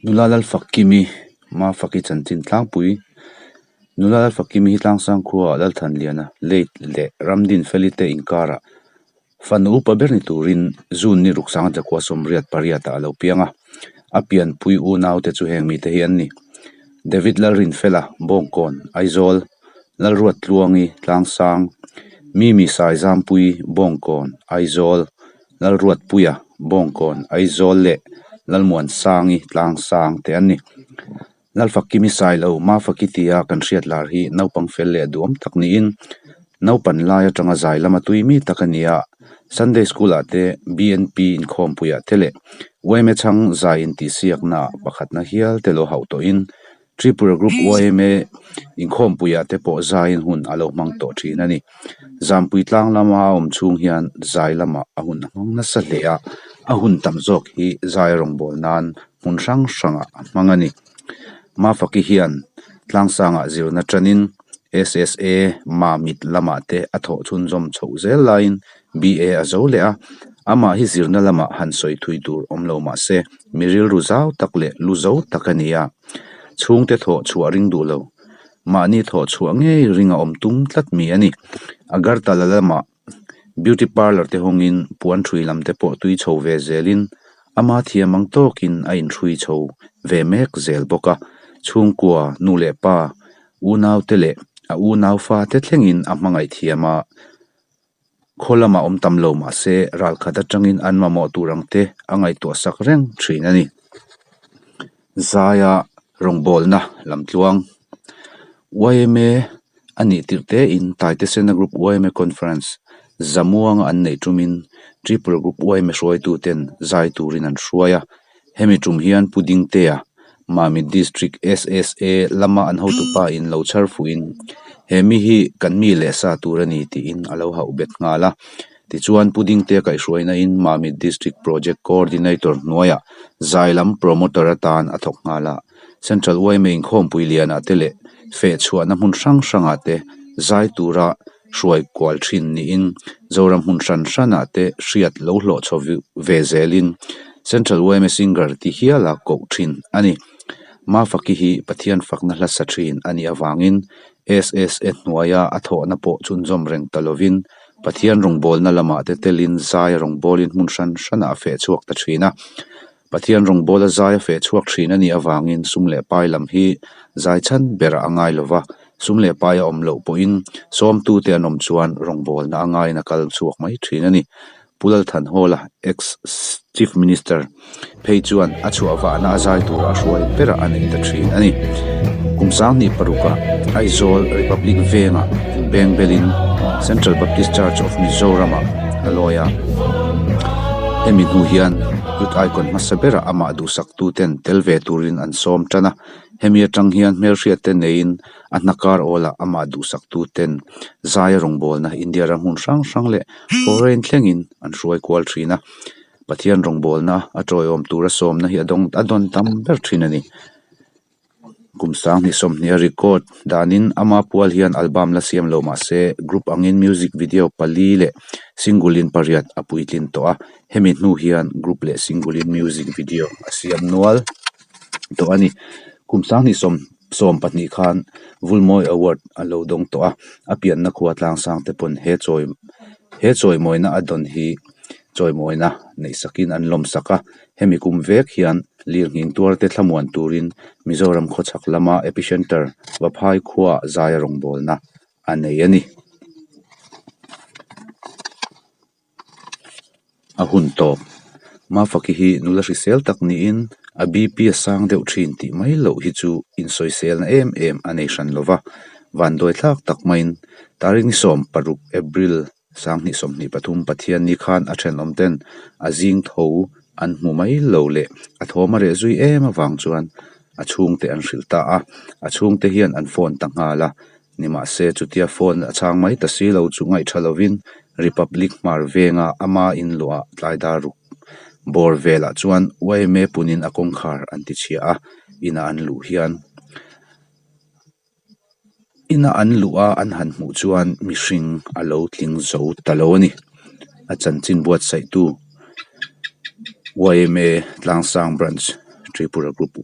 Nula Lalfakkimi Mafaki chanchin tlangpui Nula Lalfakkimi hi Tlangsang khuaah Lalthanliana late leh Ramdinfeli te inkarah fanu upa ber ni turin June ni ruk sanga zakua sawmriat pariatah a lo piang a, a pianpui unaute chu heng mite hi an ni, David Lalrinfela, Bawngkawn, Aizawl, Lalruattluangi, Tlangsang, Mimi Saizampui, Bawngkawn, Aizawl, Lalruatpuia, Bawngkawn, Aizawl leh Lalmuansangi, Tlangsang te an ni. Lalfakkimi Sailo, Mafaki tia kan hriat lar hi naupang fel leh duhawm tak niin naupan lai atanga zai lama tui mi tak a ni a, Sunday School ah te, BNP inkhawmpuiah te leh yma chhang zai intihsiaknaah pakhatna hial te lo hauh tawhin Tripura Group yma inkhawmpuiah te pawh zaiin hun a lo hmang tawh thin a ni. Zampui tlang lama a awm chhung hian zai lamah a hun a hmang nasa hle a, a hun tam zawk hi zai rawngbâwl nan hmun hrang hrangah a hmang a ni. Mafaki hian tlangsangah zirna ṭanin SSA Mamit lamah te a thawh chhunzawm chhoh zel laiin BA a zo leh a, amah hi zirna lamah han sawi thui tur awm lo mah se mi rilru zau tak leh lu zo tak a ni a, chhungte thawh chhuah ring duh lo, mahni thawh chhuah ngei ring a awm tum tlat mi a ni. Agartala lamah beauty parlour te hawngin puan ṭhui lam te pawh tui chho ve zelin ama thiam ang tawkin a inhrui chho ve mek zel bawk a, chhungkua, nu leh pa, unaute leh a unau fate thlengin a hmangaih thiam a. Khaw lamah awm tam lo mah se ralkhat atangin an mamawh tur ang te a ngaihtuah sak reng thin a ni. Zaia rawngbawlna lamtluang yma a nih tirh tein Taitesena Group yma Conference Zamuanga an neih tumin Tripura Group yma hruaituten zai turin an hruai a. Hemi tum hian Pu Dingtea, Mamit District SSA lama an hotupa in lo chhar fuhin he mi hi kan mi leh sa tur a ni tiin a lo hauh bet nghal a. Tichuan Pu Dingtea kaihhruaina in Mamit District Project Coordinator hnuaiah zai lam promoter atan a thawk nghal a. Central yma inkhawmpui lianah te leh fehchhuahna hmun hrang hrangah te zai tura hruai kual thin niin Zoram hmun hran hranah te hriat lo hlawh chho ve zelin Central yma Singer ti hiala koh thin a ni. Mafaki hi Pathian fakna hla sa thin a nih avangin SSA hnuaia a thawhna pawh chhunzawm reng ta lovin Pathian rawngbawlna lamah te telin zai rawngbawlin hmun hran hranah a feh chhuak ta thin a. Pathian rawngbawla zai a feh chhuak thin a nih avangin sum leh pai lam hi zai chhan berah a ngai lova, sum leh pai a awm loh pawhin sawmtute an awm chuan rawngbawlna a ngaiin a kal chhuak mai thin a ni. Pu Lalthanhawla, ex Chief Minister, phei chuan a chhuah vahna a zai tura a hruai berah a nei ta thin a ni. Kum sanghnih parukah Aizawl Republic Vengah inbengbelin Central Baptist Church of Mizoram-ah a lawi a, hemi hnu hian Youth Icon hmasa berah amah duhsaktuten tel ve turin an sawm tan a, hemi atang hian hmelhriatte neiin a hnakar awlah amah duhsaktuten zaia rawngbawlna India ram hmun hrang hrang leh foreign thlengin an hruai kual thin a, Pathian rawngbawlna a tawiawm tura sawmna hi a dawn tam ber thin a ni. Kum sanghnih sawmhnih a record danin ama pual hian album la siam lo mah se group angin music video pali leh single in pariat a puitlin tawh a, hemi hnu hian group leh single in music video a siam nual tawh a ni. Kum sanghnih sawm sawm pahnih khan Vulmawi Award a lo dawng tawh a, a pianna khua tlangsang te pawn he chawi he chawimawina a dawn hi chawimawina neih sakin an lawmsak a, hemi kum vek hian Lirnghing tuarte thlamuan turin Mizoram khawchhak lama Epicenter Vaphai khuaah zaia rawngbawlna a nei a ni. A hun tawp. Mafaki hi nula hrisel tak niin a BP a sang deuh thin tih mai loh hi chu insawiselna em em a nei hran lova, vanduai thlak tak maiin tarik ni 16 April Sanghnih 23 Pathianni khan a thenawm ten a zing tho an hmu mai lo leh a thawm a reh zui em avang chuan a chhungte an hrilh ta a, a chhungte hian an phone ta nghal a, nimahse chutia phone a chhang mai ta si lo chu ngaihtha lovin Republic Hmar venga ama inluah tlaidar ruk bawr velah chuan yma punin a kawngkhar an ti chhia a, inah an luh hian. Ina an luh a an han hmuh chuan mihring a lo tling zo ta lo a ni. A chanchin buatsaihtu yma Tlangsang Branch. Tripura Group.